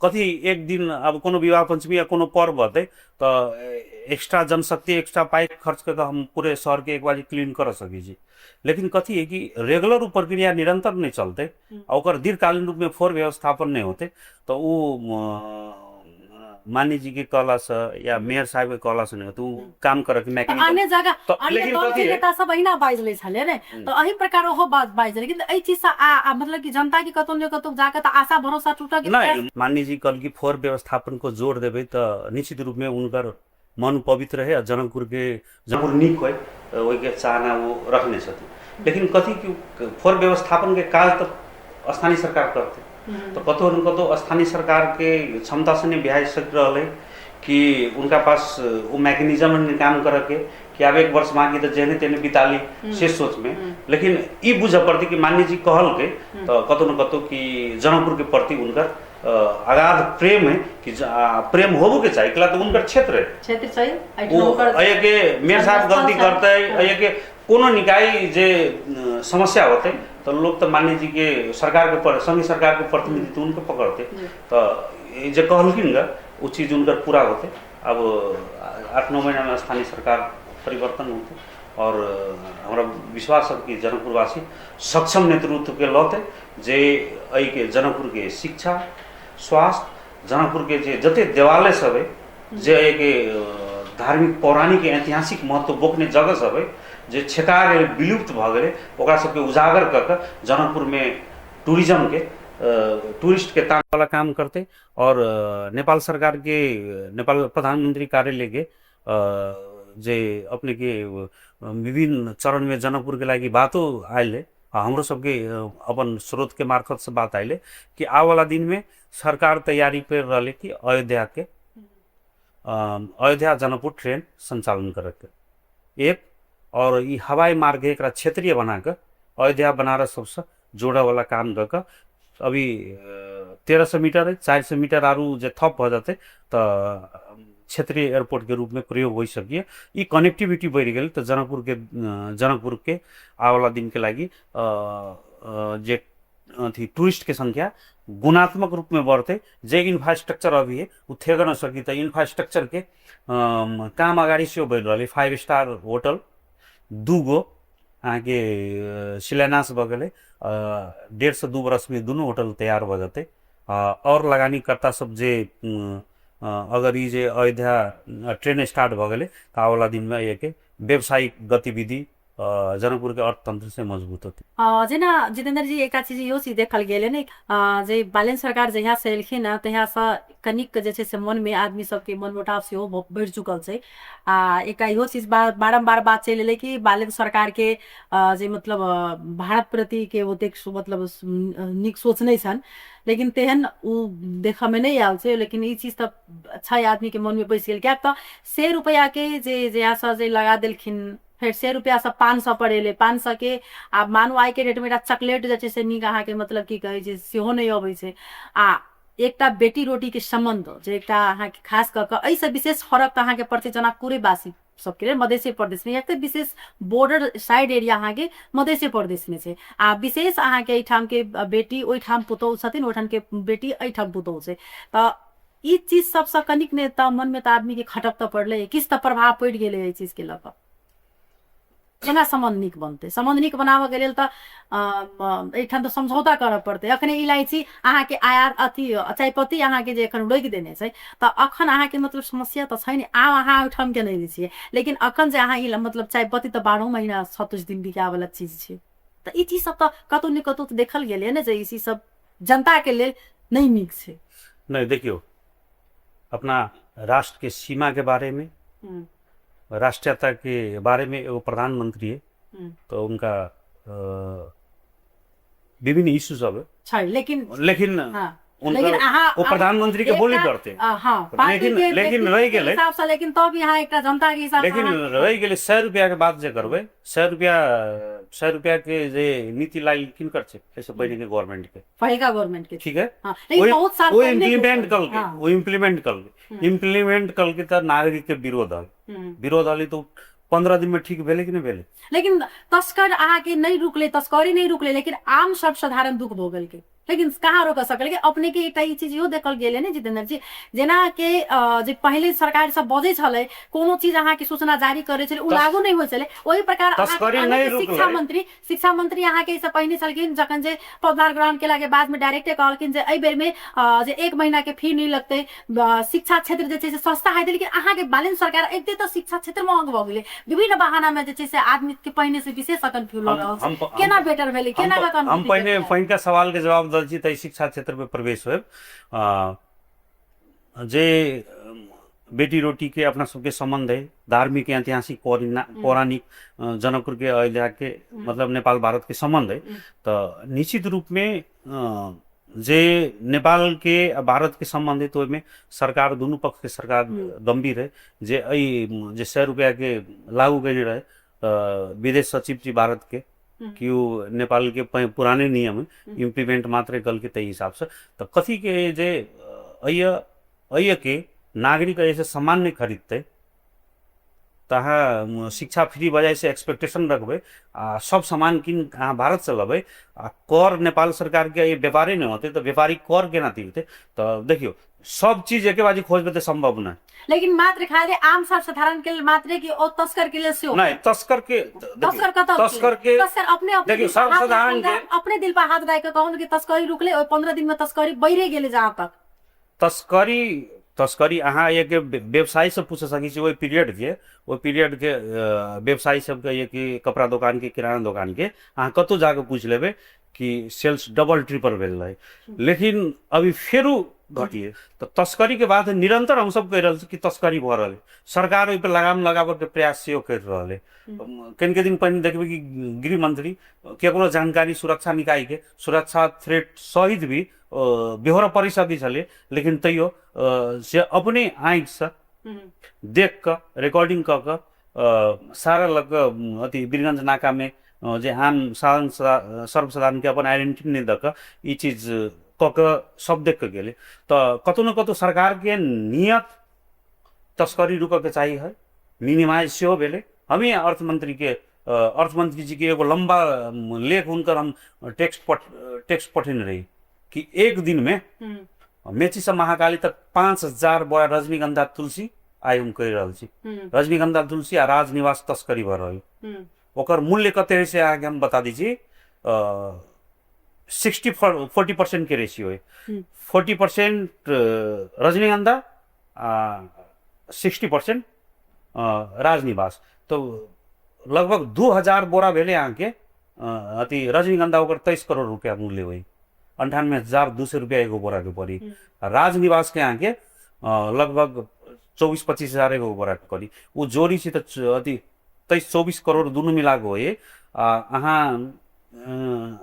कथी एक दिन अब कोनो विवाह पंचमी या कोनो पर्व होतै तऽ एक्स्ट्रा जनशक्ति एक्स्ट्रा पाइ खर्च कऽ कऽ हम पूरे शहरके एक बार क्लीन करऽ सकै छी, लेकिन कथी है कि रेगुलर ओ प्रक्रिया निरंतर नहि चलतै आ ओकर दीर्घकालीन रूपमे फोर व्यवस्थापन नहि होतै तऽ ओ मान्य जी के कहलासँ या मेयर साहब के कहलासँ नहि होतै, ओ काम करऽ के मैकेनिज्म। अन्य जगह अन्य लेकिन दल कथी के है? नेता सब अहिना बाजि लै छलै ने, तऽ एहि प्रकार ओहो बात बाजि लेकिन एहि चीजसँ आ मतलब कि जनता के कतौ ने कतौ जाके तऽ आशा भरोसा टूटऽ के नहि, मान्य जी कहल कि फोर व्यवस्थापन को जोर देबै तऽ निश्चित रूपमे हुनकर मन पवित्र है आ जनकपुर के जनकपुर नीक होइ ओहिके चाहना ओ रखने छथिन। लेकिन कथी कि फोर व्यवस्थापन के काज तऽ स्थानीय सरकार करतै, तऽ कतहु ने कतहु स्थानीय सरकार के क्षमता से नहि भए सकि रहल है कि उनका पास ओ मैकेनिज्म नहीं काम करऽ के कि आब एक वर्ष बाकी तऽ जेहने तेहने बिता ली से सोच में। लेकिन ई बुझऽ पड़तै कि मान्य जी कहलकै तऽ कतहु ने कतहु कि जनकपुर के प्रति हुनकर अगाध प्रेम है कि प्रेम होबो के चाही, कला तऽ हुनकर क्षेत्र है, क्षेत्र छै, ओ एहिके मेयर साहब गलती करतै, एहिके कोनो निकाय जे समस्या होतै तऽ लोक तऽ मान्य जी के सरकार के पर संघीय सरकार के प्रतिनिधित्व उनके पकड़तै, तऽ जे कहलखिन ग ओ चीज हुनकर पूरा होतै। अब 8-9 महीना में स्थानीय सरकार परिवर्तन होतै और हमरा विश्वास है कि जनकपुरवासी सक्षम नेतृत्व के लौते जे एहिके जनकपुर के शिक्षा स्वास्थ्य जनकपुर के जे जते देवालय सब है जे एहिके धार्मिक पौराणिक ऐतिहासिक महत्व बोकने जगह सब है जे छेका गेलै विलुप्त भऽ गेलै ओकरा सबके उजागर कऽ कऽ जनकपुर में टूरिज्म के टूरिस्ट के तान वाला काम करते और नेपाल सरकार के नेपाल प्रधानमंत्री कार्यालय के जे अपने के विभिन्न चरण में जनकपुर के लागि बातो आयल है, हमरो सबके अपन स्रोत के मार्फत से बात आयल है कि आबे वाला दिन में सरकार तैयारी कर रहा है कि अयोध्या जनकपुर ट्रेन संचालन करे के एक, और ई हवाई मार्ग एकरा क्षेत्रीय बना के अयोध्या बनारस सबसे जोड़े वाला काम कऽ के अभी 1300 मीटर है, 400 मीटर आरू जे थप भऽ जेतै तऽ क्षेत्रीय एयरपोर्ट के रूप में प्रयोग हो सकिए। ई कनेक्टिविटी बढ़ि गेल तऽ जनकपुर के आबे वाला दिन के लागि जे अथी टूरिस्ट के संख्या गुणात्मक रूप में बढ़तै। जे इंफ्रास्ट्रक्चर अभी है ओ थेग न सकी तऽ इंफ्रास्ट्रक्चर के काम अगाडि सेहो बढ़ि रहल है। 5 स्टार होटल 2 गो अहाँके शिलान्यास भऽ गेलै, 1.5 से 2 बरस में दुनू होटल तैयार भऽ जेतै। और लगानीकर्ता सब जे अगर ई जे अयोध्या ट्रेन स्टार्ट भऽ गेलै तऽ आबे वाला दिन में एहिके व्यावसायिक गतिविधि जनकपुर के अर्थतंत्र से मजबूत होतै। जेना जितेंद्र जी एकटा चीज इहो चीज देखल गेलै ने, जे बालेन सरकार जहिया से एलखिन हँ तहिया से कनिक जे छै से मन में आदमी सबके मनमुटाव सेहो बढ़ि चुकल छै। आ एकटा इहो चीज बारम्बार बात चलि एलै कि बालेन सरकार के जे मतलब भारत प्रति के ओतेक मतलब नीक सोच नहि छनि, लेकिन तेहन ओ देखऽ में नहि आयल छै। लेकिन ई चीज तऽ छै आदमी के मन में बैस गेल, किएक तऽ 100 रुपैआ के जे जहिया से जे लगा देलखिन, फेर 100 रुपैआ से 500 पर एलै, 500 के आब मानू आइ के डेट में एकटा चॉकलेट जे छै से नीक अहाँके मतलब की कहै छै सेहो नहि अबै छै। आ एकटा बेटी रोटी के संबंध जे एकटा अहाँके खास कऽ कऽ एहिसँ विशेष फरक तऽ अहाँके पड़तै जनकपुरे वासी सबके लेल मधेसे प्रदेशमे, किएक तऽ विशेष बॉर्डर साइड एरिया अहाँके मधेसे प्रदेशमे छै आ विशेष अहाँके एहिठामके बेटी ओहिठाम पुतोहु छथिन, ओहिठामके बेटी एहिठाम पुतोहु छै। तऽ ई चीज सबसँ कनिक ने तऽ मनमे तऽ आदमीके खटक तऽ पड़लै, किछु तऽ प्रभाव पड़ि गेलै एहि चीजके लऽ कऽ। केना सम्बन्ध नीक बनतै? सम्बन्ध नीक बनाबऽके लेल तऽ एहिठाम तऽ समझौता करऽ पड़तै। अखने इलायची अहाँके आयात अथी चायपत्ती अहाँके जे एखन रोकि देने छै तऽ अखन अहाँके मतलब समस्या तऽ छै ने, आब अहाँ ओहिठामके नहि छियै, लेकिन अखन जे अहाँ ई मतलब चायपत्ती तऽ 12 महीना 36 दिन बिकायवला चीज छै, तऽ ई चीज सब तऽ कतहु ने कतहु तऽ देखल गेलै ने जे ई चीज सब जनताके लेल नहि नीक छै। नहि, देखियौ, अपना राष्ट्रके सीमाके बारेमे, राष्ट्रीयता के बारे में एगो प्रधानमंत्री है तो उनका विभिन्न इश्यू सब है छै, लेकिन लेकिन हाँ, उनकर लेकिन अहाँ वो प्रधानमंत्री के बोली पड़ते। हाँ, पार्टी लेकिन के लेकिन व्यक्ति रहि के गेलै। हिसाब से, लेकिन तब यहाँ एकटा जनता के हिसाब से लेकिन अहाँ रहि गेलै 100 रुपया के बात जे करबै, 100 रुपया के जे नीति लाइ किनकर छै, एहिसँ पहिने के गवर्नमेंट के, पहिलका गवर्नमेंट के, ठीक है, हाँ, लेकिन ओहि बहुत साल ओ पहिने के इम्प्लीमेंट कलके, हाँ। ओ इम्प्लीमेंट कलके, इम्प्लीमेंट कलके तऽ नागरिक के विरोध हल, विरोध हल तऽ 15 दिन में ठीक भेलै कि नहि भेलै? लेकिन तस्कर अहाँके नहि रुकलै, तस्करी नहि रुकलै, लेकिन आम सब साधारण दुख भोगलकै, लेकिन कहाँ रोक सकल? अपने के एकटा ई चीज इहो देखल गेलै ने जितेंद्र जी, जेना के जे पहिले सरकार सब बजै छलै, कोनो चीज अहाँके सूचना जारी करै छलै, ओ लागू नहि होइ छलै। ओहि प्रकार अहाँके तस्करी अनेक नहि रुकलै। शिक्षा मंत्री अहाँके एहिसँ पहिने छलखिन, जखन जे पदभार ग्रहण केला के बाद में डायरेक्टे कहलखिन जे एहि बेर में जे 1 महीना के फी नहि लगतै, शिक्षा क्षेत्र जे छै से सस्ता हेतै। लेकिन अहाँके बैलेंस सरकार अबिते तऽ शिक्षा क्षेत्र महग भऽ गेलै, विभिन्न बहाना में जे छै से आदमी के पहिने से विशेष अखन फ्यू लऽ रहल छै। केना बेटर भेलै, केना कऽ हम अनुभूति पहिने भेलै? पहिनका सवाल के जवाब दऽ छी तऽ शिक्षा क्षेत्र में प्रवेश होयब। जे बेटी रोटी के अपना सबके संबंध है, धार्मिक ऐतिहासिक पौराणिक जनकपुर के अयोध्या के मतलब नेपाल भारत के संबंध है, तऽ निश्चित रूप में जे नेपाल के आ भारत के संबंध है तो ओहिमे सरकार दुनू पक्ष के सरकार गंभीर है। जे एहि जे 100 रुपया के लागू कयने रहे विदेश सचिव जी भारत के कि ओ नेपाल के पुराने नियम है इम्प्लीमेंट मात्र कलके, ताहि हिसाब से तऽ कथी के जे अय के नागरिक एहिसँ सामान नहि खरीदतै तऽ अहाँ शिक्षा फ्री बजाय से एक्सपेक्टेशन रखबै आ सब सामान कीन अहाँ भारतसँ लेबै आ कर नेपाल सरकारके व्यापारे नहि होतै तऽ व्यापारी कर केना तिरतै? तऽ देखियौ, सब चीज एके बाजी खोजबै तऽ सम्भव नहि। लेकिन मात्र खाली आम सर्वसाधारण के लेल मात्रे कि ओ तस्कर के लेल सेहो? नहि, तस्कर के तस्कर कतऽ? तस्कर के तस्कर अपने अपने देखियौ, दिल पर हाथ सर्वसाधारण के अपने दिल पर हाथ राखि कऽ कहू ने कि तस्करी रुकलै? ओहि 15 दिन में तस्करी बढ़ि गेलै जहाँ तक तस्करी अहाँ एक व्यवसायी से पूछ सकै छी, ओहि पीरियड के व्यवसायी सबके, ये कि कपड़ा दोकान के, किराना दोकान के, अहाँ कतहु जाके पूछि लेबै कि सेल्स डबल ट्रिपल भेल रहै, लेकिन अभी फेरो घटिए। तऽ तस्करी के बात निरंतर हमसब कहि रहल छी कि तस्करी भऽ रहल है, सरकार ओहि पर लगाम लगाबऽ के प्रयास सेहो करि रहल है। कनिके दिन पहिने देखबै कि गृह मंत्री केकरो जानकारी सुरक्षा निकाय के सुरक्षा थ्रेट सहित भी बेहोरा पड़ि सकै छलै, लेकिन तैयो से अपने आँखिसँ देख कऽ रिकॉर्डिंग कऽ कऽ सारा लग कऽ अथी बीरगंज नाकामे जे आम साधारण सर्वसाधारणके अपन आइडेंटिटी नहि दऽ कऽ ई चीज कऽ कऽ सब देख कऽ गेलै। तऽ कतहु ने कतहु सरकारके नियत तस्करी रुकऽके चाही है, मिनिमाइज सेहो भेलै। हमे अर्थमंत्रीके अर्थमंत्री जी के एगो लम्बा लेख हुनकर हम टेक्स्ट पठेने रही कि एक दिनमे मेचीसँ महाकाली तक 5000 बोरा रजनीगंधा तुलसी, आइ हम कहि रहल छी, रजनीगंधा तुलसी आ राजनिवास तस्करी भऽ रहल। ओकर मूल्य कते है से अहाँके हम बता दै छी। 60 40% के रेशियो है, 40% रजनीगंधा आ 60% राजनिवास। तऽ लगभग 2000 बोरा भेलै अहाँके अथी रजनीगंधा, ओकर 23 करोड़ रुपया मूल्य होइ, 98,200 रुपया एगो बोराके पड़ी। आ राजनिवासके अहाँके लगभग 24-25 हजार एगो बोराके पड़ी। ओ जोड़ी छै तऽ अथी 23-24 करोड़ दुनू मिला कऽ होइ। आ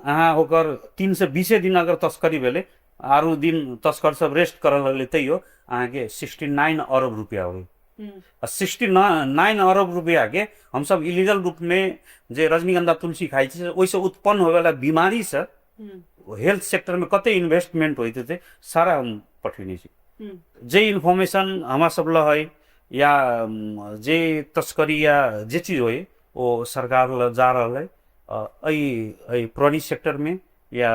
अहाँ ओकर 320 दिन अगर तस्करी भेलै, आरो दिन तस्कर सब रेस्ट करऽ लगलै, तैयो अहाँके 69 अरब रुपया होइ। आ 69 अरब रुपयाके हमसब इलीगल रूपमे जे रजनीगंधा तुलसी खाइ छी, ओहिसँ उत्पन्न होयवला बीमारीसँ हेल्थ सेक्टरमे कते इन्वेस्टमेंट होइत हेतै सारा हम पठेने छी। जे इन्फॉर्मेशन हमरा सब लग है या जे तस्करी या जे चीज होइ ओ सरकार लग जा रहल है। एहि एहि प्रहरी सेक्टरमे या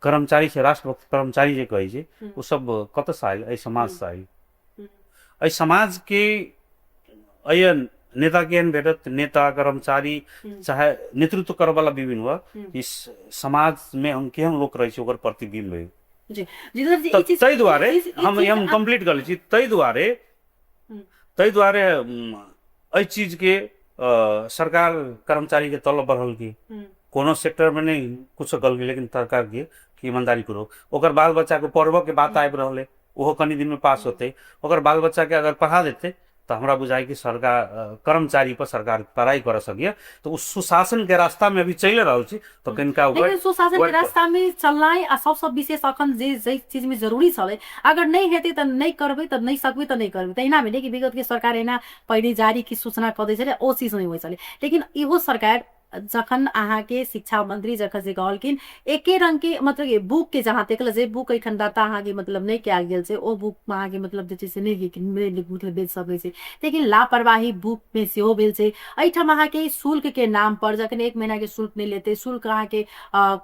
कर्मचारी छै, राष्ट्रभक्त कर्मचारी जे कहै छै, ओ सब कतऽसँ आयल? एहि समाजसँ आयल। एहि समाजके एहि नेता केहन भेटत, नेता कर्मचारी चाहे नेतृत्व करऽवला विभिन्न हुआ, कि समाजमे हम केहन लोक रहै छै ओकर प्रतिबिम्ब है। ताहि दुआरे हम कम्प्लीट कर लै छी। ताहि दुआरे एहि चीजके सरकार कर्मचारीके तलब बढ़ल की कोनो सेक्टरमे नहि कुछो कहलकै, लेकिन सरकारके कि ईमानदारी पूर्वक ओकर बाल बच्चाके पढ़बऽके बात आबि रहलै, ओहो कनि दिनमे पास होतै, ओकर बाल बच्चाके अगर पढ़ा देतै तऽ हमरा बुझाइ कि सरकार कर्मचारी पर सरकार पढ़ाई कर सकिए, तऽ ओ सुशासन के रास्तामे अभी चलि रहल छी, तऽ कनिका लेकिन सुशासन के रास्ता में चलनाइ आ सबसँ विशेष अखन जे जाहि चीज में जरूरी छलै, अगर नहि हेतै तऽ नहि करबै, तऽ नहि सकबै तऽ नहि करबै। तहिना भेलै कि विगत के सरकार एना पहिने जारी किछु सूचना कऽ दै छलै, ओ चीज नहि होइ छलै। लेकिन इहो सरकार जखन अहाँके शिक्षा मंत्री जखन जे कहलखिन एके रंग के, मतलब बुक के जहाँ देखल जे बुक एखन दत्ता अहाँके मतलब नहि कयल गेल छै, ओ बुक अहाँके मतलब जे छै से नहि मतलब बेच सकै छै, लेकिन लापरवाही बुक मे सेहो भेल छै। एहिठाम अहाँके शुल्क के नाम पर जखन एक महीना के शुल्क नहि लेतै, शुल्क अहाँके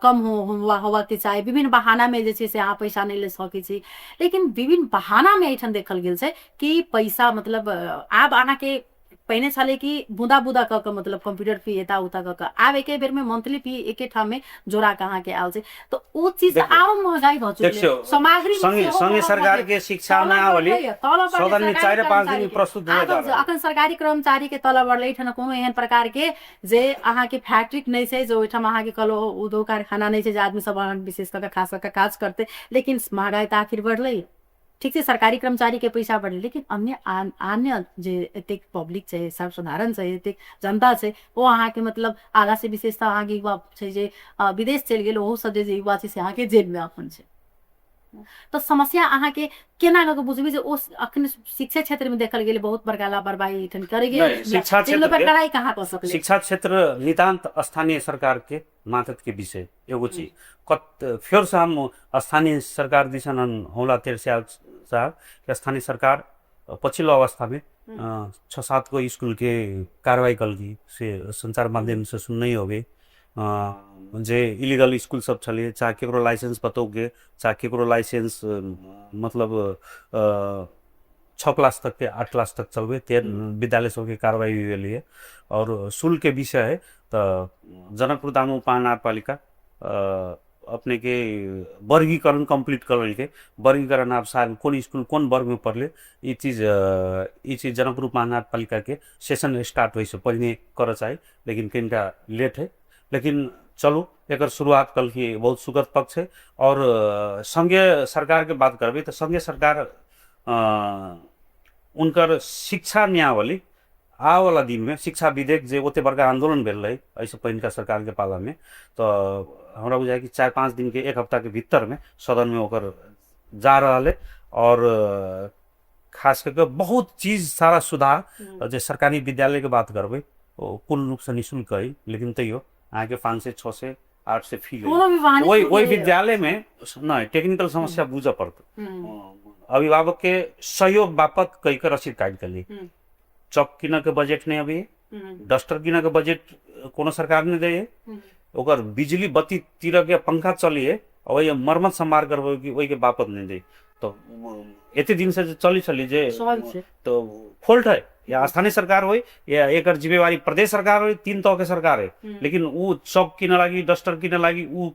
कम हो होबाक चाही, विभिन्न बहाना मे जे छै से अहाँ पैसा नहि ले सकै छी, लेकिन विभिन्न बहाना मे एहिठाम देखल गेल छै कि पैसा मतलब आब अहाँके पहिने छलै कि बूँदा बूँदा कऽ कऽ मतलब कंप्यूटर फी एता उता कऽ कऽ, आब एके बेर में मंथली फी एके ठाम में जोड़ा कऽ अहाँके आयल छै, तऽ ओ चीज तऽ आरो महगाई भऽ चुकलै। सामग्री संगे सरकार के शिक्षा नयावली सदन में 4-5 दिन प्रस्तुत हुए जा रहल। अखन सरकारी कर्मचारी के तलब बढ़लै, एहिठाम कोनो एहन प्रकार के जे अहाँके फैक्ट्री नहि छै, जे ओहिठाम अहाँके कलो उद्योग कारखाना नहि छै जे आदमी सब विशेष कऽ कऽ खास कऽ कऽ काज करतै, लेकिन महगाई तऽ आखिर बढ़लै। ठीक छै, सरकारी कर्मचारीके पैसा बढ़लै, लेकिन अन्य अन्य जे एतेक पब्लिक छै, सर्वसाधारण छै, एतेक जनता छै, ओ अहाँके मतलब आधा से विशेष तऽ अहाँके युवा छै जे विदेश चलि गेल, ओहो सब जे युवा छै से अहाँके जेलमे अखन छै। तऽ समस्या अहाँके केना कऽ बुझबै जे ओ अखन शिक्षा क्षेत्रमे देखल गेल बहुत बड़का लापरवाही एहिठाम करै गेल, शिक्षा क्षेत्र लड़ाई कहाँ कऽ सकलै? शिक्षा क्षेत्र नितान्त स्थानीय सरकारके मातहतके विषय एगो चीज कत फेरसँ हम स्थानीय सरकार दिसन हम हौला तेरस्याल साहब कि स्थानीय सरकार पछिल्लो अवस्थामे 6-7 गो स्कुलके कारवाही कलकी से सञ्चार माध्यमसँ सुननै होबे, जे इलीगल स्कुल सब छलै, चाहे केकरो लाइसेंस कतौके, चाहे केकरो लाइसेंस मतलब 6 क्लास तकके 8 क्लास तक चलबै तेहन विद्यालय सबके कारवाही भेलैए। आओर शुल्कके विषय है तऽ जनकपुर धाम उपमहानगरपालिका अपनेके वर्गीकरण कम्प्लीट कऽ लेलकै। वर्गीकरण आब साल कोन स्कुल कोन वर्गमे पड़लै, ई चीज जनकपुर उपमहानगरपालिकाके सेशन स्टार्ट होइसँ पहिने करऽ चाही, लेकिन कनिटा लेट है, लेकिन चलू एकर शुरुआत कलकी, बहुत सुखद पक्ष है। आओर संघीय सरकारके बात करबै तऽ संघीय सरकार उनकर शिक्षा नियावली आबऽवला दिनमे शिक्षा विधेयक जे ओते बड़का आन्दोलन भेल रहै एहिसँ पहिलका सरकारके पालामे, तऽ हमरा बुझाइ कि 4-5 दिनके एक हफ्ताके भीतरमे सदनमे ओकर जा रहल है। आओर खास कऽ कऽ बहुत चीज सारा सुधार जे सरकारी विद्यालयके बात करबै, ओ पूर्ण रूपसँ निःशुल्क अइ, लेकिन तैयो अहाँके 500, 600, 800 फी ओहि ओहि विद्यालयमे नहि, टेक्निकल समस्या बुझऽ पड़तै। अभिभावकके सहयोग बापत कहि कऽ रसीद काटि कऽ ली, चौक कीनऽ के बजट नहि अभी, डस्टर कीनऽ के बजट कोनो सरकार नहि दै, ओकर बिजली बत्ती तीरऽ के पंखा चलिए ओहि मरम्मत सम्हार करबै कि ओहिके बापत नहि दै, तऽ एते दिन से चलै छलै जे तो फॉल्ट है, या स्थानीय सरकार हो या एकर जिम्मेवारी प्रदेश सरकार हो, तीन तह के सरकार है, लेकिन उ चौक किने लागि, डस्टर किने लागि, उ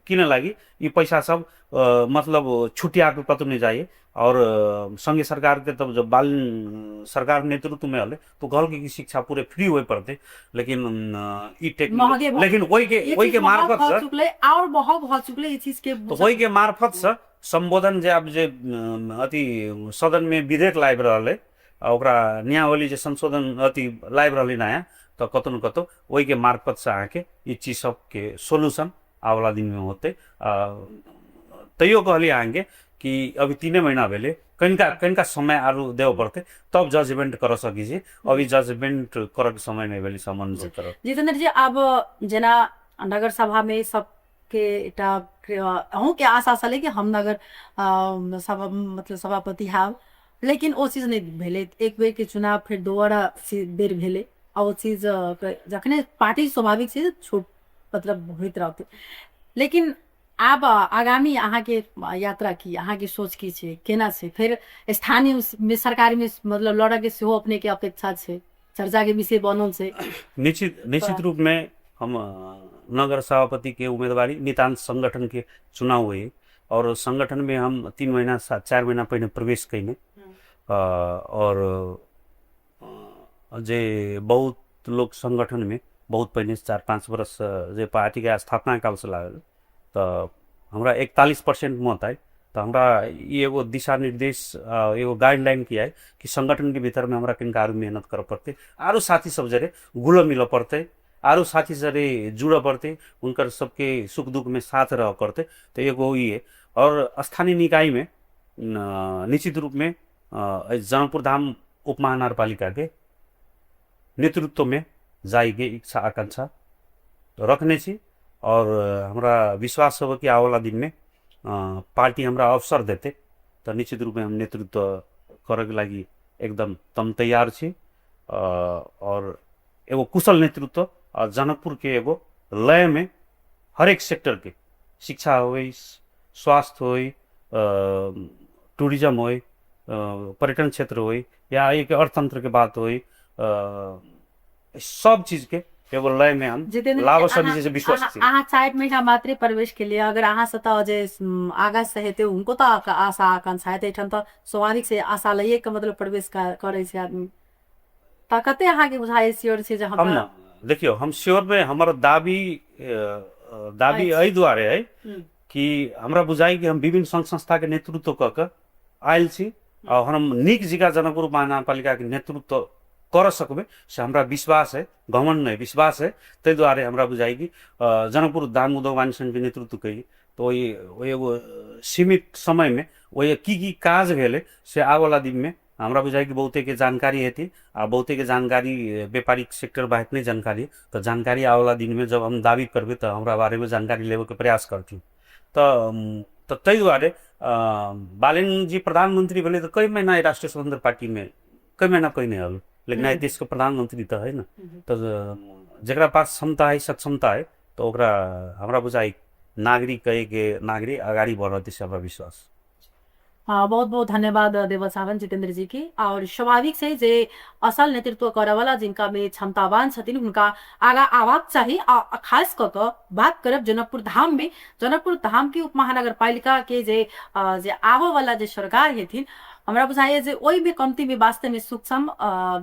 किने लागि ई पैसा सब मतलब छुटिया के कतौ नहीं जाइए। और संघीय सरकार के तब जब बाल सरकार नेतृत्व में हले तो कहल कि शिक्षा पूरे फ्री होए पड़ते, लेकिन ई टेक्निक लेकिन ओहि के मार्फत से और महग भऽ चुकलै ई चीज के। तो ओहि के मार्फत से संबोधन जे आब जे अथी सदन में विधेयक लाबि रहल है, ओकरा नियावली जे संशोधन अथी लाबि रहलै नया, तऽ कतौ न कतौ ओहिके मार्फत से अहाँके ई चीज सबके सोल्यूशन आबवला दिनमे होतै। तैयो कहलियै अहाँके कि अभी 3 महीना भेलै, कनिका कनिका समय आरो देबऽ पड़तै तब जजमेंट करऽ सकै छी, अभी जजमेंट करऽके समय नहि भेलै समन तरफ। जितेंद्र जी, आब जेना नगर सभा में सब के एकटा अहूँके आशा छलै कि हम नगर सभा मतलब सभापति हैब, लेकिन ओ चीज नहि भेलै। एक बेरके चुनाव फेर दोबारा बेर भेलै आ ओ चीज जखने पार्टी स्वाभाविक छै छोट मतलब होइत रहतै। लेकिन आब आगामी अहाँके यात्रा की, अहाँके सोच की छै, केना छै? फेर स्थानीय मे सरकार में मतलब लड़ऽ के सेहो अपने के अपेक्षा छै, चर्चा के विषय बनल छै। निश्चित निश्चित रूप में हम नगर सभापति के उम्मीदवारी नितांत संगठन के चुनाव हुए और संगठन में हम 3 महीना 4 महीना पहले प्रवेश कैने और जे बहुत लोग संगठन में बहुत पहिने 4-5 वर्ष जे पार्टी के स्थापना काल से लागल, तो हमरा 41% मत आयल। तो हमरा ई एगो दिशा निर्देश एगो गाइडलाइन की आयल कि संगठन के भीतर में हमरा कनिका आरो मेहनत करऽ पड़तै, आरो साथी सब जरे घुलऽ मिलऽ पड़तै, आरो साथी जरे जुड़ऽ पड़तै, हुनकर सबके सुख दुख में साथ रहऽ पड़तै। तो एगो ई है। और स्थानीय निकाय में निश्चित रूप में जनकपुर धाम उप महानगरपालिका के नेतृत्व में जाइके इच्छा आकांक्षा रखने छी और हमरा विश्वास हो कि आबऽवला दिनमे पार्टी हमरा अवसर देतै तऽ निश्चित रूपमे हम नेतृत्व करऽके लागि एकदम तम तैयार छी और एगो कुशल नेतृत्व और जनकपुरके एगो लयमे हरेक सेक्टरके शिक्षा होइ, स्वास्थ्य होइ, टूरिज्म होइ, पर्यटन क्षेत्र होइ या एक अर्थतंत्र के बात होइ, सब चीज के एगो लय में हम लाभ सब जे विश्वास छी। अहाँ 4 महीना मात्रे प्रवेश के लिए अगर अहाँ से तऽ जे आगा से हेतै हुनको तऽ आशा आकांक्षा हेतै, एहिठाम तऽ स्वाभाविक से आशा लइए के मतलब प्रवेश करै छै आदमी, तऽ कते अहाँके बुझाइ श्योर छै जे हम ना देखियौ, हम श्योर में हमर दाबी दाबी एहि दुआरे है कि हमरा बुझाइ कि हम विभिन्न संघ संस्था के नेतृत्व कऽ के आयल छी और हम नीक जगह जनकपुर महानगरपालिका के नेतृत्व कर सकबै से हमरा विश्वास है, घमंड नहीं विश्वास है। ताहि दुआरे हमरा बुझाइ कि जनकपुर धाम उद्योग वाणिज्य संघ के नेतृत्व कैली तो ओहि एगो सीमित समय में ओहि की की काज भेलै से आबऽवला दिनमे हमरा बुझाइ कि बहुते के जानकारी हेतै आ बहुते के जानकारी व्यापारिक सेक्टर बाहेक नहि जानकारी, तऽ जानकारी आबऽवला दिनमे जब हम दाबी करबै तऽ हमरा बारेमे जानकारी लेबऽके प्रयास करथिन। तऽ ताहि दुआरे बालेन जी प्रधानमंत्री भेलै तऽ कई महीना राष्ट्रीय स्वतंत्र पार्टीमे कई महीना पहिने आयल, लेकिन आइ देशके प्रधानमंत्री तऽ है ने। तऽ जकरा पास क्षमता है, सक्षमता है, तऽ ओकरा हमरा बुझाइ नागरिक के नागरिक अगाडि बढ़त से हमरा विश्वास। हाँ, बहुत बहुत धन्यवाद देवल सावन जितेंद्र जी की। और स्वाभाविक छै जे असल नेतृत्व करऽवला जिनका में क्षमतावान छथिन हुनका आगा आबाक चाही। आ खास कऽ कऽ बात करब जनकपुर धाम में, जनकपुर धाम के उप महानगरपालिका के जे आबऽ वाला जे सरकार हेथिन, हमरा बुझाइए जे ओहिमे कमती में वास्तव में सूक्ष्म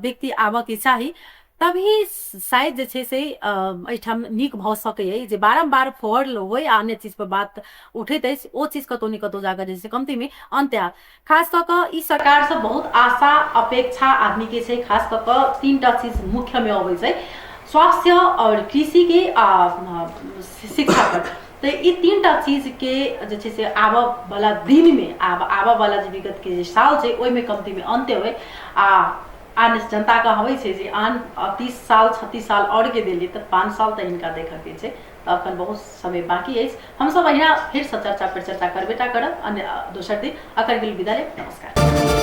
व्यक्ति आबऽ के चाही, तभी शायद जे छै से एहिठाम नीक भऽ सकैए। जे बारम्बार फॉर्ल होइ आ अन्य चीज पर बात उठैत अछि ओ चीज कतौ ने कतौ जाकऽ जे छै कमती में अन्त्य आयत। खास कऽ कऽ ई सरकारसँ बहुत आशा अपेक्षा आदमी के छै, खास कऽ कऽ 3टा चीज मुख्य में अबै छै, स्वास्थ्य और कृषि के आ शिक्षा पर। तऽ ई 3टा चीज के जे छै से आबऽ वाला दिन में, आब आबऽ वाला जे विगत के जे साल छै ओहिमे कमती में अन्त्य होइ। आ आन जनता के हबै छै जे आन 30 साल 36 साल और के देलियै तऽ 5 साल तऽ हिनका देखऽ के छै, तऽ अखन बहुत समय बाकी अछि। हमसब अहिना फेरसँ चर्चा पर चर्चा करबे टा करब अन्य दोसर दिन। अखन के लेल विदा लेब, नमस्कार।